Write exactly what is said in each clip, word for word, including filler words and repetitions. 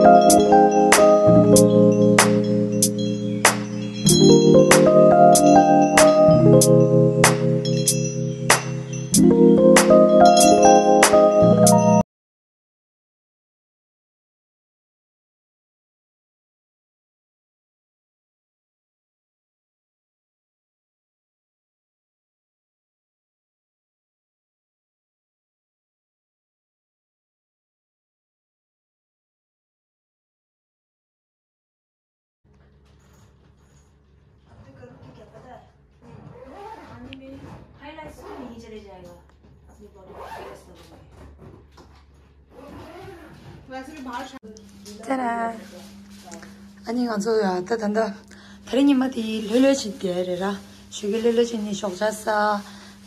अब तो करूँ तो क्या पता है? पानी में हाईलाइट्स तो नहीं चले जाएगा अपनी बॉडी को फेयर्स लगेंगे। ད་ར། ཨ་ནི་ང་ཚོ་ཡ་ད་ད་ད་ད་རེས་ཉི་མ་དེ་ལྷོད་ལྷོད་བྱས་བསྡད་རེད་ར། ཞོགས་ཀས་ལྷོད་ལྷོད་བྱས་ནས་ཞོགས་ཇ་ཟ།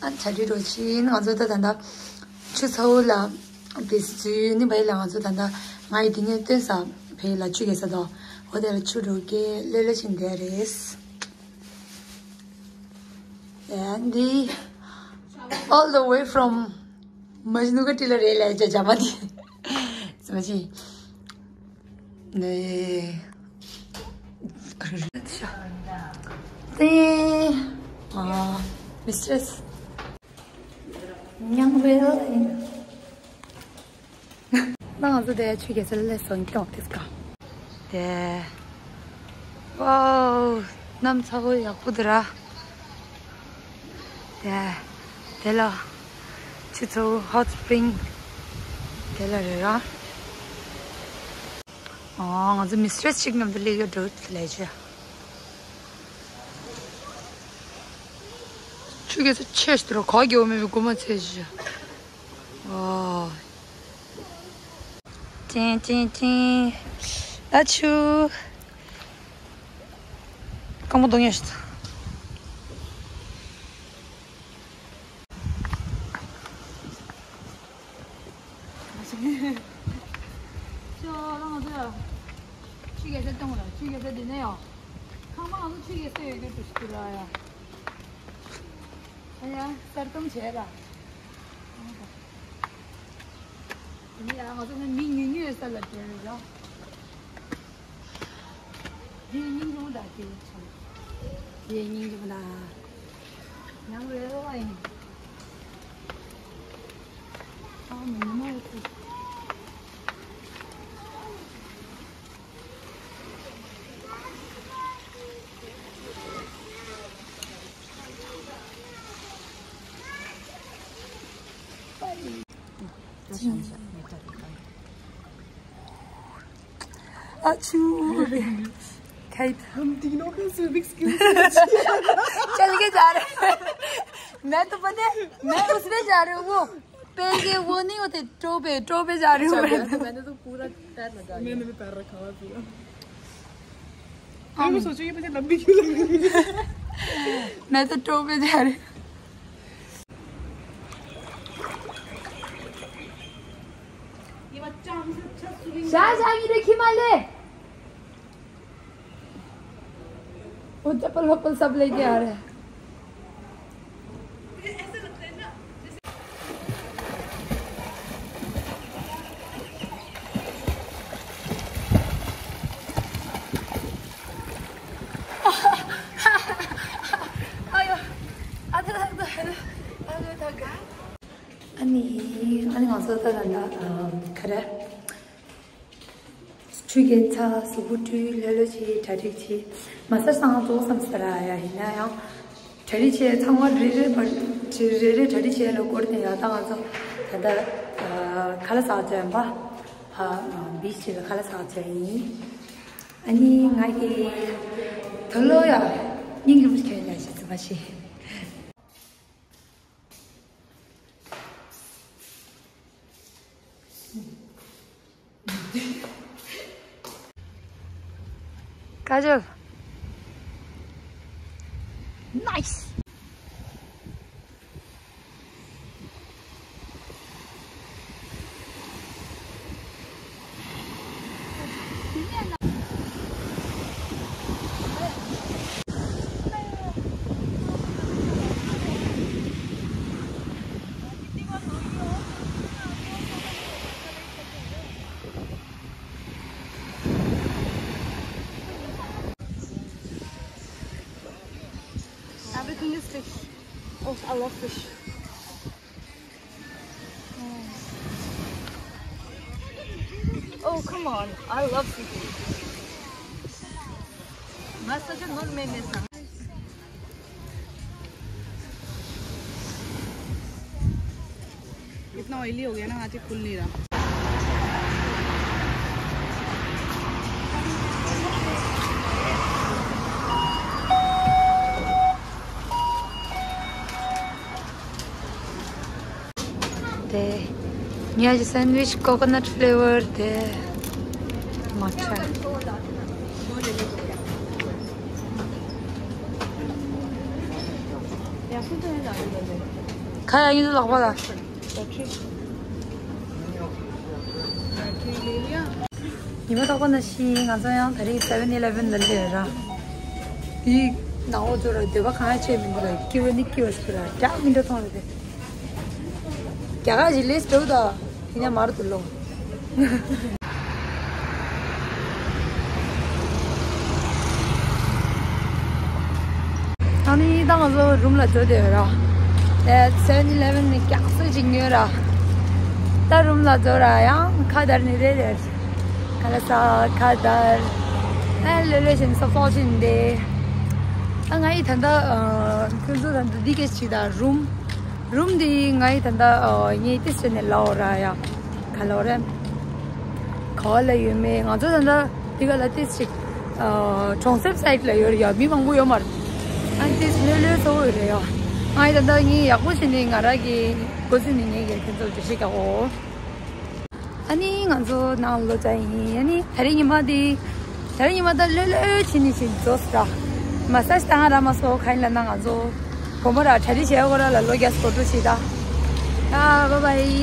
ཨ་གྲ་སྒྲིག་རོགས་བྱས་ནས་ང་ཚོ་ད་ད་ད་ཆུ་ཚ་བོ་ལ་བེ་སི་ཙུའི་ནི་བའི་ལ་ང་ཚོ་ད་ད་ང་ཡི་དེ་ནས་སྟོན་ས་བའི་ལ་ཆུ་རྐྱལ་ས་དོ། འོ་དེ་ལ་ཆུ་རུ་རྐྱལ་ལྷོད་ལྷོད་བྱས་བསྡད་རེད། And the, all the way from Majnuka Tilla rail line, Jajamati. Smaji. Ne. Te, ah, mistress. Nyang rail. ང་ཚོ་དེ་ཆུ་རྐྱལ་ས་ལ་སླེབས་སོང་སྐྱོང་དེ་སྐ། དེ། ཝའོ། གནམ་ཚ་པོ་ཡག་པོ་འདུག་ར། དེ། དེ་ལ། ཆུ་ཚོད་ཧོ་ཊི་སི་པི་རིང་། དེ་ལ་རེད་ར། ཨོ། ང་ཚོ་མི་སི་ཊེ་རེ་སི་གཅིག་མཉམ་དུ་སླེབས་ཡོད་འགྲོ་ལས་ཆེ། ཆུ་རྐྱལ་ས་ཆེ་ཞིག་འདུག་ར། ག་གེ་འོ་མེད་པའི་སྒོ་མ་ཚེས་ཤིག་ཨོ། ཅིང་ཅིང་ཅིང་། ཨ་ཆུ། རྐང་པ་རྡུང་ཡ་ཞིག་ཤོ་ལ་ང་ཚོ་ཆུ་རྐྱལ་ས་གཏོང་ར། ཆུ་རྐྱལ་ས་འདི་ནས་ཡོང་། ཁང་པ་ང་ཚོ་ཆུ་རྐྱལ་ས་ཡོད་རྒྱུ་འགྲོ་ཞིག་འདུག་ར་ཡ། ཨ་ཡ་གསར་གཏོང་བྱས་ར། ཡིན་ཡང་ང་ཚོ་ནི་མི་ཉུང་ཉུང་ཡོད་ས་ལ་འགྲོ་རེད་ར། དེ་སྙིང་རྗེ་པོ་དང་དེ་ཆང་། དེ་སྙིང་རྗེ་པོ་དང་། ཡང་རེད་རོགས་ཨ་ཡིན། ཨ་མི་མ་ཡོད་ཚེ། ཨ་ཆུ་རེད། ཁྱེད། हम तीनों का स्विमिंग स्किल्स चल के जा रहे हैं। मैं तो पता है, मैं उसमें जा रही हूँ, वो पैर के वो नहीं होते, टो पे, टो पे जा रही हूँ मैं तो। मैंने तो पूरा पैर लगा लिया। मैंने भी पैर रखा हुआ है पूरा। मैं भी सोचूंगी मुझे लंबी क्यों लग रही है। मैं तो टो पे जा रही हूँ। ये बच्चा हमसे अच्छा स्विमिंग शाह शाह की देखी माले। वो चप्पल वप्पल सब लेके आ रहे हैं। ཨ་ནི། ཨ་ནི་ང་ཚོ་ད་ད་ད་ག་རེ། ཆུ་རྐྱལ་ཚ། གཟུགས་པོ་བཀྲུས། ལྷོད་ལྷོད་བྱས་གྲ་སྒྲིག་བྱས། མ་ཟ་སང་ཙོག་བསམ་ས་ར་ཡ། ཡིན་ན་ཡང་གྲ་སྒྲིག་བྱས། ཚང་མ་རེ་རེ་བར་རེ་རེ་གྲ་སྒྲིག་བྱས་ལ་སྐོར་དེ་ཡ། ད་ང་ཚོ་ད་ལྟ་ཁ་ལག་ཟ་ཚར་ཡིན་པ། ཨ་བིཆ་ལ་ཁ་ལག་ཟ་ཚར་ཡིན། ཨ་ནི་ང་གི་ད་ལོ་ཡ་སྙིང་རྗེ་པོ་ཁྱོད་ལ་ཞིག་ཙི་མ་ཤེས། काजल। Nice. I love fish. Oh, come on. I love seafood. मैं सच में नॉन में में इतना ऑयली हो गया ना, आज खुल नहीं रहा। དེ། ངས་ཀྱི་སེན་ཝིཆ་ཀོ་ཀོ་ནཊ་ཕླེ་ཝར་དེ། མ་ཁྲ། ཁ་ཡ་ཡིན་ལག་པ་ལ། ཉི་མ་རྟག་པ་ནང་བཞིན་ང་ཚོ་ཡང་ད་རེས་སེ་ཝེན་ཨི་ལེ་ཝེན་ལ་སླེབས་ར། དེའི་ནང་ལོགས་ཚོ་ར་འདོད་པ་གང་ཡང་བྱས་མི་འདུག་ར། སྐྱིད་པ་ནི་སྐྱིད་པ་ཞིག་ར། རྒྱག་མི་འདྲ་མཐོང་རེད་དེ། རྒྱ་གར་གྱི་ལེས་འགྲོ་ད། ཡིན་ན་མར་དུ་ལོ། ཨ་ནི་ད་ང་ཚོ་རུམ་ལ་འགྲོ་བསྡད་ཡོད་ར། ཨེ་སེ་ཝེན་ཨི་ལེ་ཝེན་ནས་རྒྱག་སྲོལ་ཅིག་ཉོས་ར། ད་རུམ་ལ་འགྲོ་ར། ཡང་ཁ་བརྡར་ནས་རེད་རེད། ཁ་ལག་ཟ། ཁ་བརྡར། ཨ་ལོས་ལོས་བྱས་ནས་སོབ་སོབ་བྱས་ནས་བསྡད། ཨ་ང་ཡིས་ད་ལྟ་ཨ་ཁྱོད་ཚོ་ད་ལྟ་འདི་སྐད་ཅིག་ད་རུམ། རུམ་འདི་ང་ཡི་ད་ལྟ་ཨ་ངས་ཏིས་བྱས་ནས་ལབ་ར་ཡ། ག་ལབ་རེད། ག་བ་ལ་ཡོད་མེད། ང་ཚོ་ད་ལྟ་འདི་ག་ལ་ཏིས་ཅིག་ཨ་གྲོང་གསེབ་སའིཌ་ལ་ཡོད་རེད་ཡ། མི་མང་པོ་ཡོད་མ་རེད། ཨ་ཏིས་ལྷོད་ལྷོད་ཚ་པོ་ཡོད་རེད་ཡ། ང་ཡི་ད་ལྟ་ངས་ཡག་པོ་བྱས་ནས་ང་རང་གི་འགོ་འཛིན་ནས་ངས་ཀྱི་ཁྱོད་ཚོར་འགྲེལ་བཤད་རྒྱག་གོ། ཨ་ནི་ང་ཚོ་ནང་ལོག་ཙ་ཡིན། ཨ་ནི་ད་རེས་ཉི་མ་འདི། ད་རེས་ཉི་མ་ད་ལྷོད་ལྷོད་བྱས་ནས་ཞིག་རྫོགས་ར། མ་སཱཇ་བཏང་ར་མ་སོ་ག་ཡིན་ལབ་ན་ང་ཚོ་དགོང་མོ་ར་གྲ་སྒྲིག་བྱེད་དགོས་ར་ལ་ལོ་རྒྱག་སྐོར་བྲོ་བྱེད་ད། ཨ་བཱའི་བཱའི།